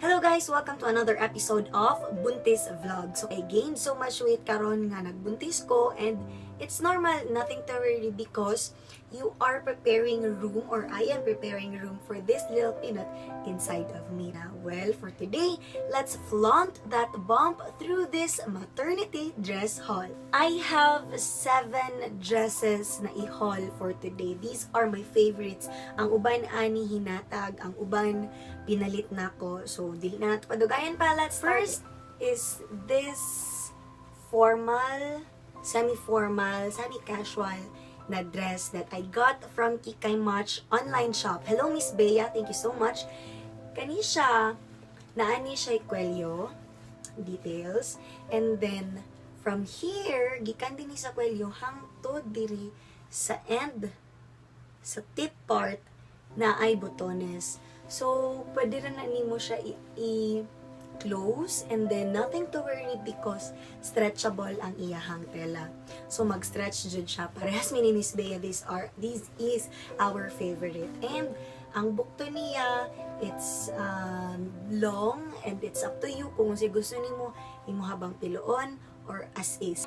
Hello guys! Welcome to another episode of Buntis Vlog. So I gained so much weight karon nga nagbuntis ko, and it's normal, nothing to worry because you are preparing room, or I am preparing room for this little peanut inside of me. Now, well, for today, let's flaunt that bump through this maternity dress haul. I have 7 dresses na i-haul for today. These are my favorites. Ang uban ani hinatag, ang uban pinalit na ko. So, dili na nato padugayan pa. Let's start. First is this formal, semi-formal, semi-casual na dress that I got from Kikay Much online shop. Hello, Miss Bea. Thank you so much. Kani siya, naani siya kwelyo, details. And then, from here, gikan din ni sa kwelyo hangtod diri sa end, sa tip part, na ay botones. So, pwede rin na nimo siya i-close and then nothing to worry because stretchable ang iyahang tela. So, mag-stretch jud siya. Parehas mi ni Miss Bea, this is our favorite. And ang bukto niya, it's long and it's up to you kung si gusto nimo imo habang piloon or as is.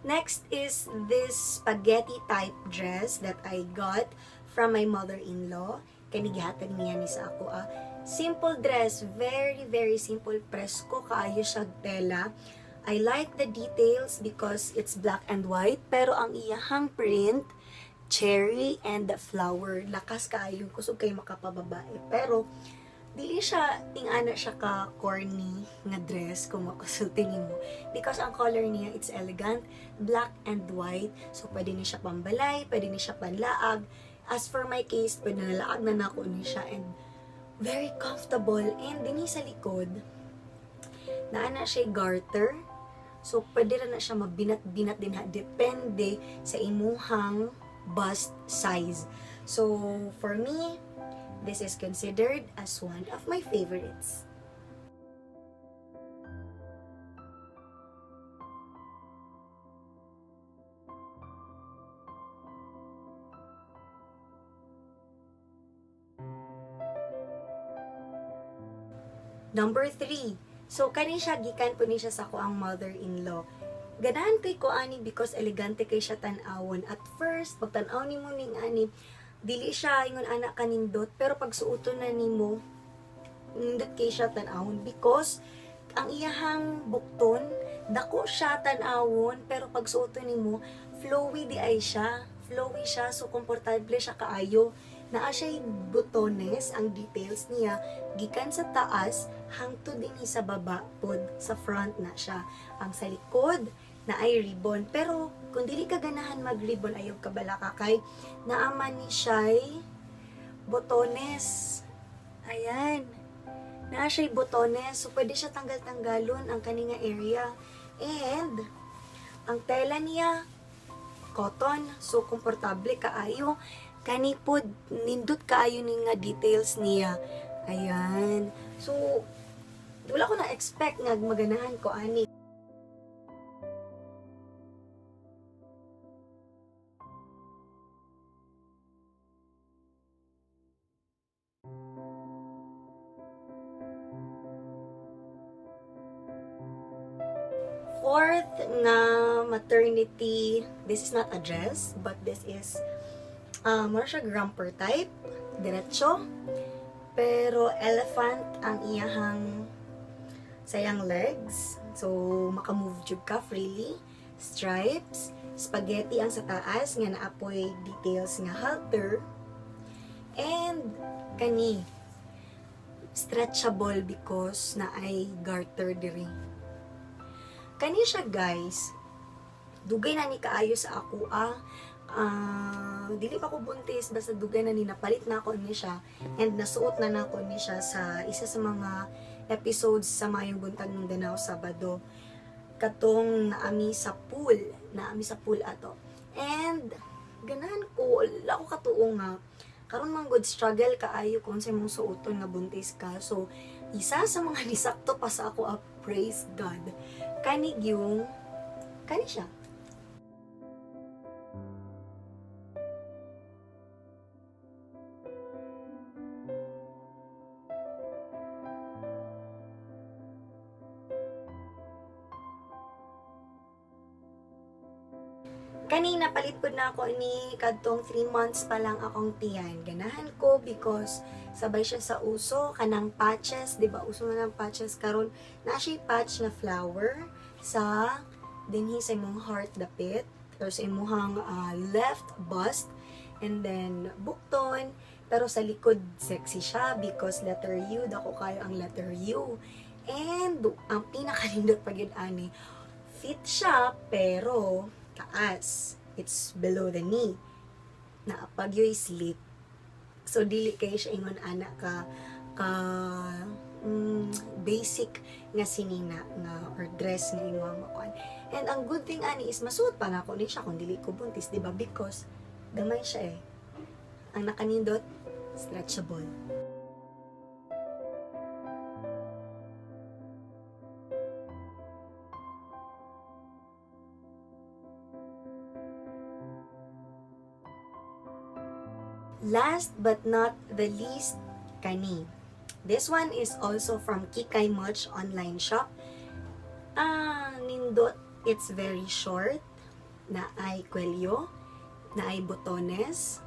Next is this spaghetti type dress that I got from my mother-in-law. Kani gihatag niya ni sa ako. Simple dress, very very simple. Presko kaayo siya tela. I like the details because it's black and white, pero ang iyahang print, cherry and flower. Lakas kaayo, kusog kay makapababae. Pero dili siya ingana siya ka corny nga dress kung makusulti nimo, because ang color niya, it's elegant, black and white. So pwede ni siya pambalay, pwede ni siya panlaag. As for my case, pwede na laag na nako ni siya and very comfortable. And dinhi sa likod, naa na siya garter. So pwede ra na siya mabinat-binat din ha, depende sa imuhang bust size. So for me, this is considered as one of my favorites. Number 3. So, kani siya, gikan po ni siya sa ako ang mother-in-law. Ganahan kay ko ani because elegante kay siya tan-awon. At first, pag tan-aw nimo ning ani, dili siya ingon ana kanindot, pero pag suoton na nimo, nindot kay siya tan-awon because ang iyahang bukton, dako siya tan-awon, pero pag suoton nimo, flowy di ay siya. Flowy siya, so komportable siya kaayo. Naa siya'y botones, ang details niya, gikan sa taas, hangtod dinhi sa baba pod, sa front na siya. Ang sa likod, na ay ribbon. Pero, kung dili ka ganahan mag-ribbon, ayaw ka balaka kay naaman ni siya'y botones. Ayan. Naa siya'y botones. So, pwede siya tanggal-tanggalon ang kaninga area. And, ang tela niya, cotton. So, komportable kaayo. Kani pod, nindot kaayo ni nga details niya. Ayan. So, wala ko na-expect nga maganahan ko ani. Fourth nga maternity, this is not a dress, but this is more siya romper type, diretso, pero elephant ang iyahang sayang legs, so makamove jud ka freely, stripes, spaghetti ang sa taas nga naapoy details nga halter, and kani stretchable because naay garter diri. Kani siya guys, dugay na ni kaayo sa ako, dili pa ko buntis, basta dugay na ni, napalit na ako ni siya and nasuot na nako ni siya sa isa sa mga episodes sa Maayong Buntag ng Danao Sabado, katong naami sa pool ato. And ganahan ko, wala ko katuo nga karon man good struggle kaayo kung sa imong suoton nga buntis ka. So Isa sa mga nisakto pa sa ako, ah, praise God. Kani yung, kani siya. Kanina palit pud na ako ni kadtong 3 months pa lang akong tiyan. Ganahan ko because sabay siya sa uso kanang patches, di ba? Uso na ng patches karon. Na siya patch na flower sa dinhi sa imong heart dapit or sa imong left bust, and then bukton, pero sa likod sexy siya because letter U, dako kayo ang letter U. And ang pinakanindot pa gyud ani, fit siya pero taas. It's below the knee. Naapag yo'y slit. So, dili kayo siya ingon ana ka ka basic nga sinina nga or dress nga imong makuan. And ang good thing ani is masuot pa nako ni siya kung dili ko buntis, di ba? Because gamay siya eh. Ang nakanindot, stretchable. Last but not the least, kani. This one is also from Kikay Much online shop. Nindot, it's very short. Na ay kwelyo, na ay botones.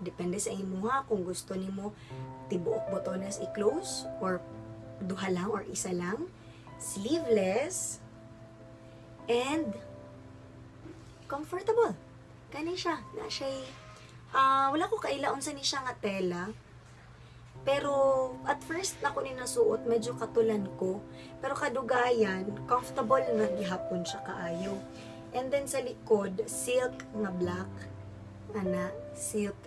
Depende sa imuha kung gusto nimo tibuok botones i-close or duha lang or isa lang. Sleeveless and comfortable. Kani siya, na siya wala ko kaila unsa ni siya nga tela. Pero at first nako ni nasuot, medyo katulan ko. Pero kadugayan, comfortable na gihapon siya kaayo. And then sa likod, silk nga black. Ana, silk.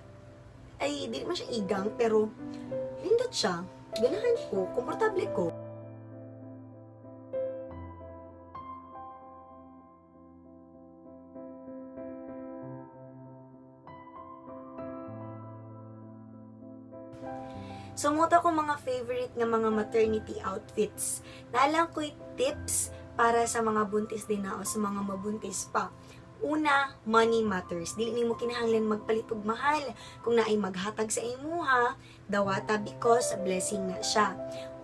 Ay, di man siya igang, pero lindot siya. Ganahan ko, komportable ko. So, muta ko mga favorite nga mga maternity outfits. Naalang ko'y tips para sa mga buntis din na o sa mga mabuntis pa. Una, money matters. Dili nimo kinahanglan magpalit og mahal. Kung naay maghatag sa imuha, dawata because blessing na siya.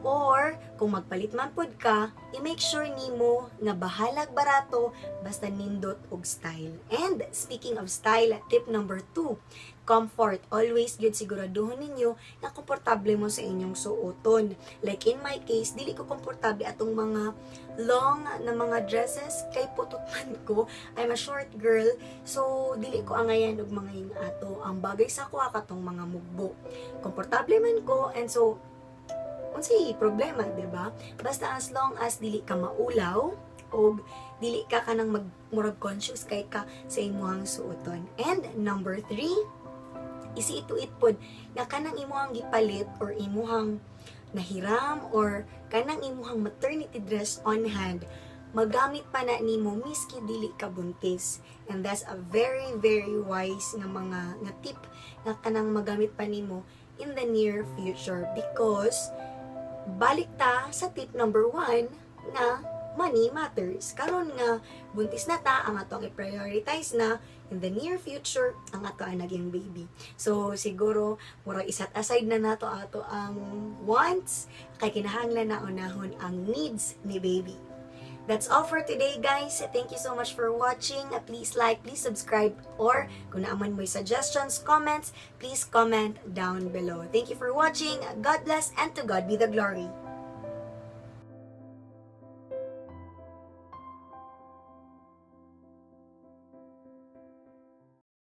Or, kung magpalit man pod ka, i-make sure nimo nga bahalag barato basta nindot og style. And speaking of style, tip number 2, comfort. Always gyud siguraduhon ninyo nga komportable mo sa inyong suoton. Like in my case, dili ko komportable atong mga long na mga dresses kay putot man ko. I'm a short girl, so dili ko angayan og mga ing ato. Ang bagay sa kuha katong mga mugbo. Komportable man ko, and so unsay problema, diba? Basta as long as dili ka maulaw og dili ka kanang magmurag conscious kay ka sa imuhang suoton. And number 3, isi ituit pod nga kanang imuhang gipalit or imuhang nahiram or kanang imuhang maternity dress on hand, magamit pa na nimo miski dili ka buntis. And that's a very very wise nga mga nga tip nga kanang magamit pa nimo in the near future, because balik ta sa tip number 1 na money matters. Karon nga buntis na ta, ang ato ang i-prioritize na in the near future ang ato ang naging baby. So siguro murag iset aside na nato ato ang wants kay kinahanglan na unahon ang needs ni baby. That's all for today, guys. Thank you so much for watching. Please like, please subscribe, or kung naaman mo'y suggestions, comments, please comment down below. Thank you for watching. God bless, and to God be the glory.